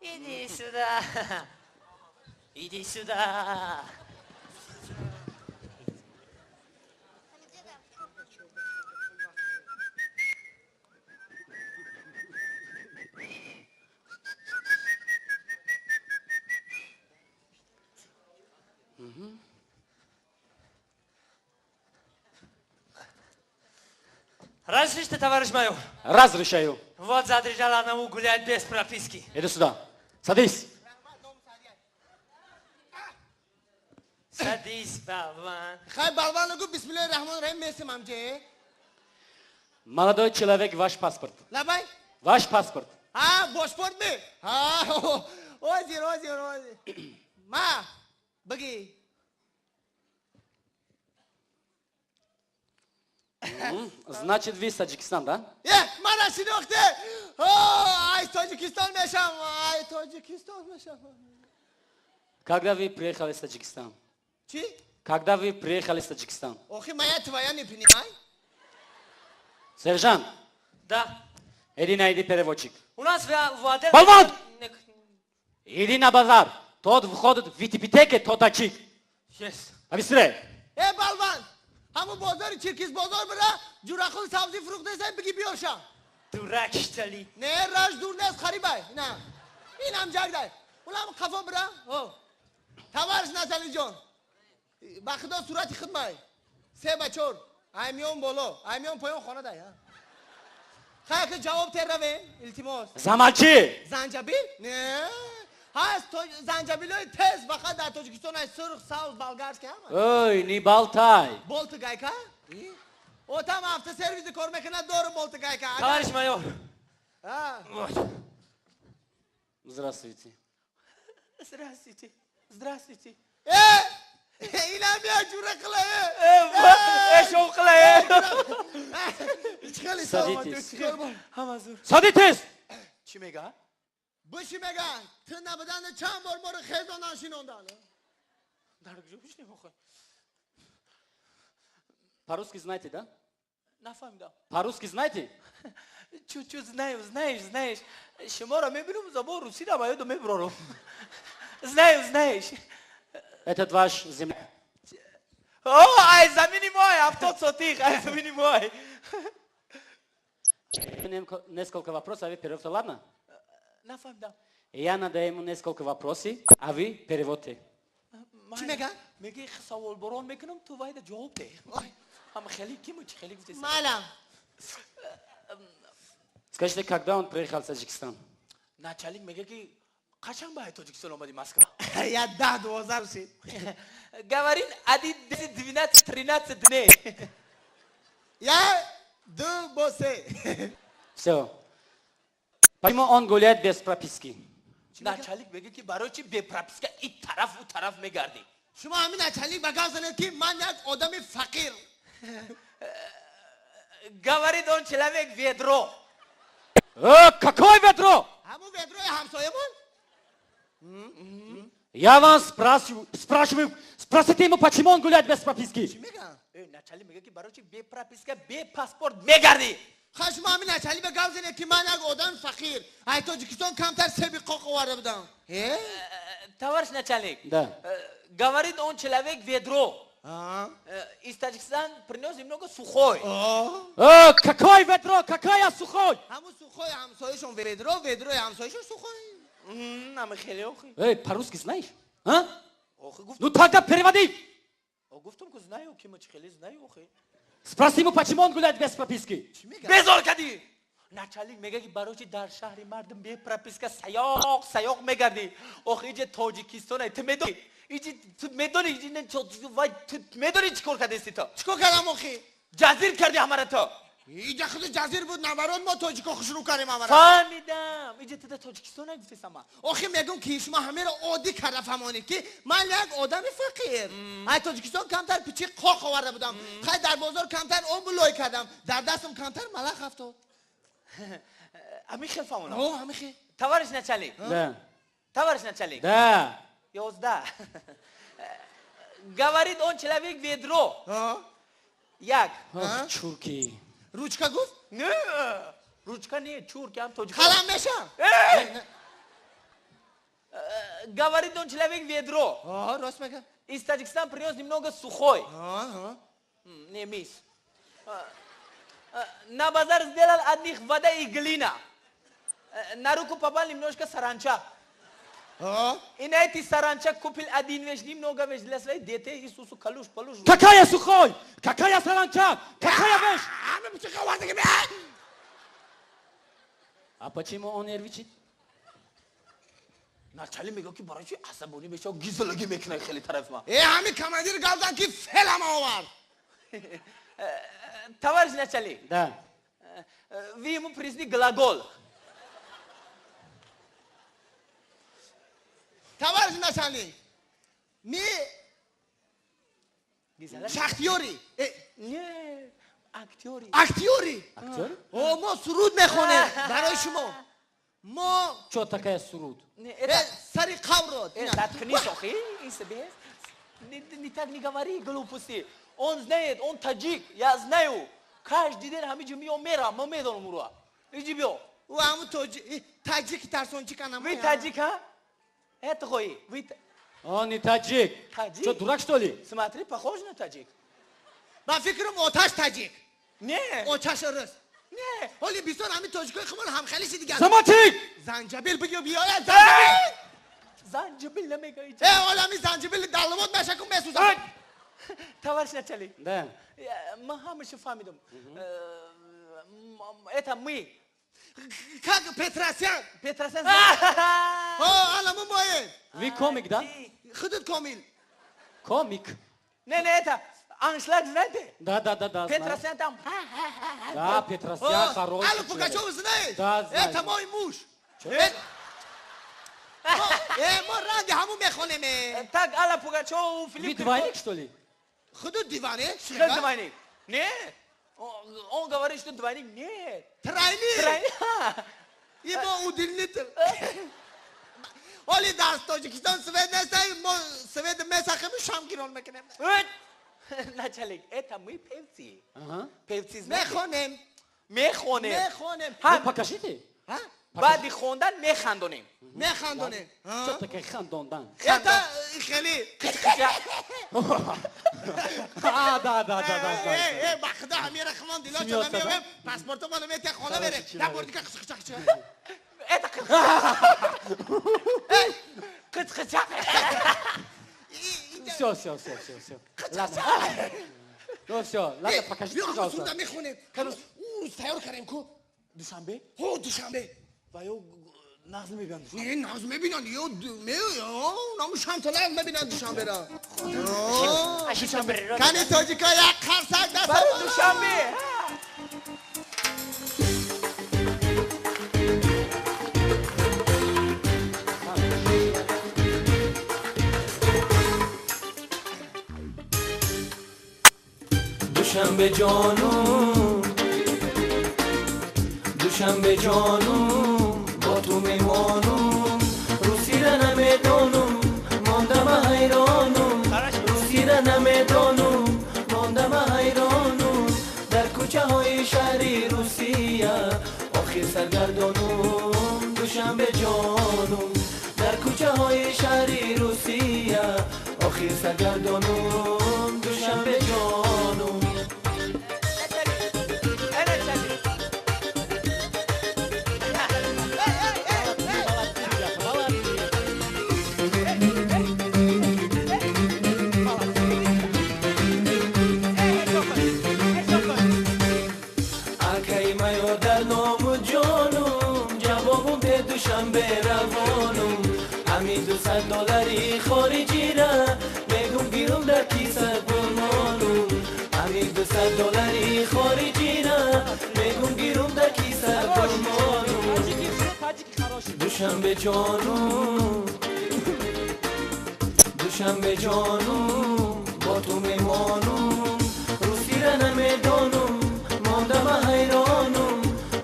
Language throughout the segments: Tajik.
Иди сюда. Иди сюда. Разрешите, товарищ майор? Разрешаю. Вот задержала одного гулять без прописки. Иди сюда. Садись. Садись, болван. Хай, болван, гу бисмиллоҳи раҳмони раҳим месим амҷе. Молодой человек, ваш паспорт. Лабай? Ваш паспорт. А, бошпорт ми? А, озир, озир, озир. Ма, бигӣ. Значит, вы из Таджикистана, да? Э, мана шинохте! Ай, Тоҷикистон мешам, ай, Тоҷикистон мешам. Когда вы приехали из Таджикистана? Чӣ? Когда вы приехали из Таджикистана? Охи, моя твоя не понимай? Сержант. Да. Иди найди переводчик. У нас в отеле... Болван! Иди на базар. Тот входит в Витипитеке, тот таджик. Yes. Побыстрее. Э, болван! Ҳамун бозори Чиркиз бозор бира, ҷурақул сабзӣ фурӯхтеса, биги биёша. Дурак, что ли? Не, раш дур нест, харибай. На. Инам ҷагдай. Унам қафо бира. О. Товарищ Насалиҷон. Ба худо сурати хидмай. Се ба чор. Аймиён боло, аймиён поён хона дай. Хай ки ҷавоб терравем, илтимос. Замолчи! Занҷабил? Не. Ҳаст занҷабилои тез фақат дар Тоҷикистон ай сурх, сабз, болгарский ҳама. Ой, не болтай. Болти гайка? Отам автосервиси кор мекунад, дору болти гайка. Товарищ майор. А. Вот. Здравствуйте. Здравствуйте. Здравствуйте. Э! Инам як ҷура қила. Э, шов қила. Хеле Садитесь. Ҳама зур. Садитесь! Чӣ мега? Биши мега, ту набуданда чанд бор моро хезондан шинондан. Дар куҷо бишнем охир? По-русски знаете, да? Нафаҳмидам. По-русски знаете? Чуть-чуть знаю, знаешь, знаешь. Шуморо мебинам, забон русиро ба ёдам мебарорам. Знаю, знаешь. Этот ваш земляк. О, ай замини мой, 70 сотих, ай замини мой. Несколько вопросов, а вы переводите, ладно? Нафаҳмидам. Я надаю ему несколько вопросов, а вы переводите. Чӣ мега? Меги саволборон мекунам, ту вайда ҷавоб деҳ. Ҳама хеле киму чи хеле гуфтеси. Майла. Скажите, когда он приехал в Таджикистан? Начальник мега ки қачан ба Тоҷикистон омади Москва? Я 10-12 русид. Говорит, один, десять, 12, 13 дней. Я ду бо се. Все. Почему он гуляет без прописки? Начальник мега ки барои чи бе прописка и тараф у тараф мегардӣ? Шумо ҳамин начальник ба гап занед ки ман як одами фақир. Говорит, он человек ведро. Какое ведро? Ҳамун ведрои ҳамсоямон? Я вам спрашиваю, спрашиваю, спросите ему, почему он гуляет без прописки. Чӣ мега? Э, начальник мега ки барои чи бе прописка, бе паспорт мегардӣ? Ха, шумо ҳамин начальник ба гап занед ки ман як одами фақир. Ай Тоҷикистон камтар себи қоқ оварда будам. Э? Товарищ начальник. Да. Говорит, он человек ведро. А? Из Таджикистана принес немного сухой. Какое ведро? Какая я сухой? Ҳамун сухой ҳамсояшон ведро, ведрои ҳамсояшон сухой. Ама хеле охи. Эй, по-русски знаешь? А? Охи гуфт. Ну тогда переводи. О, гуфтам ку знаю, кима чи хеле знаю охи. Спроси ему, почему он гуляет без прописки. Чӣ мега? Безор кадӣ. Начальник мега ки барои чи дар шаҳри мардум бе прописка саёқ саёқ мегардӣ? Охи иҷа Тоҷикистон ай, ту медонӣ? Иҷи ту медонӣ, иҷи не вай ту медонӣ чӣ кор кардасти то? Чӣ кор кардам охи? Ҷазир кардӣ ҳамаро то. Иҷа худи ҷазир буд, наоборот мо тоҷико хушрӯ кардем ҳамаро. Фаҳмидам. Иҷа ту дар Тоҷикистон ай гуфтесам ман. Охи мегум ки шумо ҳамеро оддӣ карда фаҳмонед ки ман як одами фақир. Ай Тоҷикистон камтар пичи қоқ оварда будам. Хай дар бозор камтар обу лой кардам. Дар дастам камтар малах афтод. Ҳамин хел фаҳмонам. О, ҳамин хел. Товарищ начальник. Да. Товарищ начальник. Да. 11. Говорит, он человек ведро. А? Як. Ох, чурки. Ручка гуфт? Не, ручка не, чурки, ҳам тоҷик. Қалам мешам? Говорит он человек ведро. О, рост мега. Из Таджикистана принес немного сухой. Не мисс. На базар сделал одних вода и глина. На руку попал немножко саранча. И на эти саранча купил один вещь, немного вещь для своих детей. Иисусу калуш, палуш. Какая сухой? Какая саранча? Какая вещь? А почему он нервничает? Начальник мегӯяд ки барои чӣ асабонӣ мешавад, гизалагӣ мекунад хеле тарафи ман. Э, ҳами командир гап зад ки фелам овард. Товарищ начальник. Да. Вы ему принесли глагол. Товарищ начальник, мы шахтёры. Не, актёры. Актёры. Актёры? О, мо суруд мехонем барои шумо. Мо... Чё такая суруд? Сари қаврот. Заткнись, охи, не так не говори глупости. Он знает, он таджик, я знаю. Каждый день ҳамиҷо миё мерам, ма медонам уро. Иҷи биё. Ӯ ҳамун таджики тарсончика нам. Вы таджик, а? Это хой. Вы... Он не таджик. Таджик? Что, дурак, что ли? Смотри, похож на таджик. Ба фикрам оташ таджик. Не. Оташ рус. Не. Ҳоли бисёр ҳамин тоҷикои хумон ҳамхелиши дигар. Замолчи! Занҷабил бигӯ биёя, занҷабил! Занҷабил намегӯй. Э, ҳоли ҳамин занҷабил далловот мешакун месӯзам. Товарищ начальник. Да. Ма ҳамаша фаҳмидам. Это мы. Как Петросян. Петросян. О, ана мы моем. Вы комик, да? Худут комил. Комик. Не, не, это аншлаг, знаете? Да, да, да, да. Петросян там. Да, Петросян хороший. Аллу Пугачёв знаешь? Да, знаю. Это мой муж. Мо ранги ҳамун мехонем. Так, Алла Пугачёв, Филипп. Вы двойник, что ли? Худут диване. Что двойник? Нет. Он говорит, что двойник. Нет. Тройник. Тройник. Имо удлинитель. Оли дар Тоҷикистон свет нест, мо свет месахем шам гирон мекунем. Начальник, это мы певцы. Певцы знаете? Мехонем. Мехонем. Мехонем. Ну, покажите. Баъди хондан механдонем. Механдонем. Что такое хандондан? Это хели. А, да, да, да, да. Э, ба худо ҳамира хмон дило чона меоем, паспорто мано метия хона мерем. Я бордика қичқичақ. Это қичқичақ. Все, все, все, все, все. Ладно. Ну все, ладно, покажите, пожалуйста. Сурда мехонем. У, тайёр кардем ку. Душанбе? О, Душанбе. Ва ё нағз мебинанд Душанбе? Не, нағз мебинанд. Ё, наму шамталак мебинанд Душанберо. Кани тоҷико як қарсак даст. Барои Душанбе. Душанбе ҷонум, Душанбе ҷонум, бо ту мемонум, русира намедонум, мондама ҳайронум, русира намедонум, мондама ҳайронум, дар кӯчаҳои шаҳри Русия охир саргардонум, Душанбе ҷонум, дар кӯчаҳои шаҳри Русия охир саргардонум, Душанбе ҷонум. $200 хориҷира мегум гирум дар киса бумонум, ҳамин $200 хориҷира мегум гирум дар киса бумонум. Душанбе ҷонум, Душанбе ҷонум, бо ту мемонум, русира намедонум, мондама ҳайронум,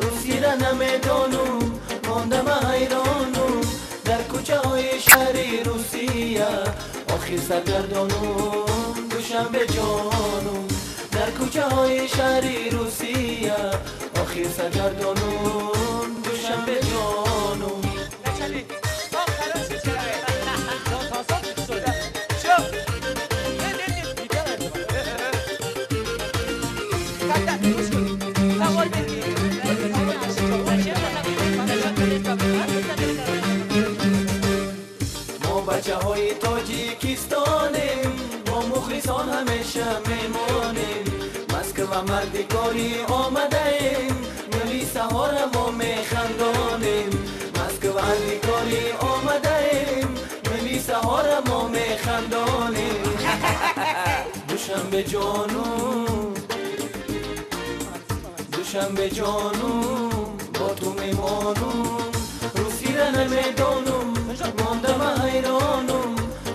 русира намедонум, мондама ҳайронум, дар кӯчаҳои шаҳри Русия охир саргардонум, Душанбе ҷонум, дар кӯчаҳои шаҳри Русия охир саргардонум, Душанбе ҷонум. Начальник, он хороший человек. андикори омадаем, милисаҳора мо механдонем. Москва андикори омадаем, милисаҳора мо механдонем. Душанбе ҷонум, Душанбе ҷонум, бо ту мемонум. Русира намедонум, мондама ҳайронум.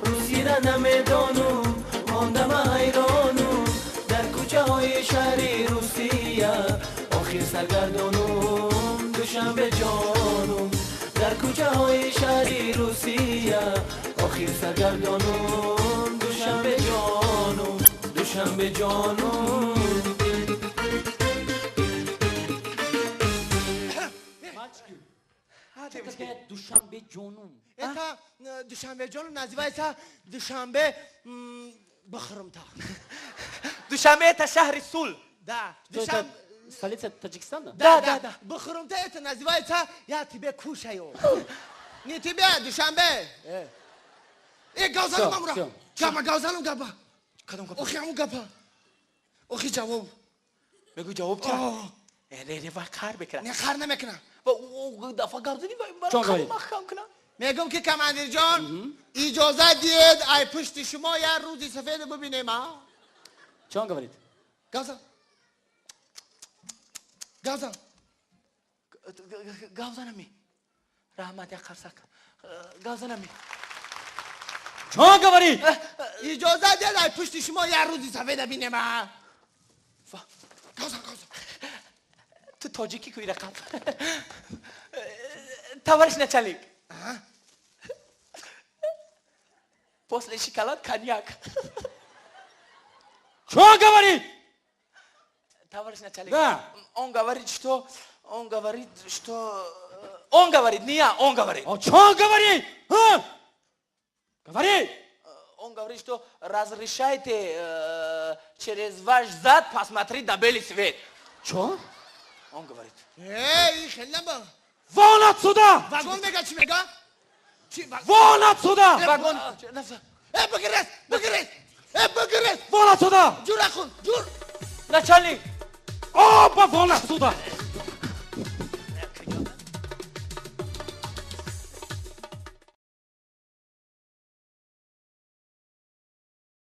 Русира намедонум, мондама ҳайронум. Дар кӯчаҳои шаҳри Русия охир саргардонум. Душанбе ҷонум, дар кӯчаҳои шаҳри Русия охир саргардонум. Душанбе ҷонум, Душанбе ҷонум. Такая Душанбе ҷонум. Это Душанбе ҷонум называется Душанбе Бахрумта. Душанбе это шаҳри сулҳ. Да. Это столица Таджикистана? Да, да, да. Бахрумта это называется я тебе кушаю. Не тебя, Душанбе. Гавзанум амура. Габа, гавзанум габа. Охи аму габа. Охи ҷавоб. Мегӯ ҷавоб ча? Не, вай қар мекунад. Не, қар намекунам. Дафа гап задӣ, маҳкам кунам. Мегӯм ки командирҷон, иҷоза диҳед ай пушти шумо як рӯзи сафед бибинем, а? Чё он говорит? Гавзан. Гавзан. Гавзанами. Раҳмат, як қарсак. Гавзанами. Чё он говорит? Иҷоза диҳед ай пушти шумо як рӯзи сафед бинем, а? Гавзан, гавзан. Ту тоҷикӣ ку ирақаб. Товарищ начальник. После шоколад коньяк. Чё говорит? Товарищ начальник. Да. Он говорит, что... Он говорит, что... Он говорит, не я, он говорит. О чём говорит? А? Говори! Он говорит, что разрешайте через ваш зад посмотреть на белый свет. Чё? Он говорит. Эй, хелнаба. Вон отсюда! Вагон мега, чи мега? Вон отсюда! Вагон. Бигирез, бигирез! Бигирез! Вон отсюда! Ҷур ахун, ҷур! Начальник! Оба вон отсюда!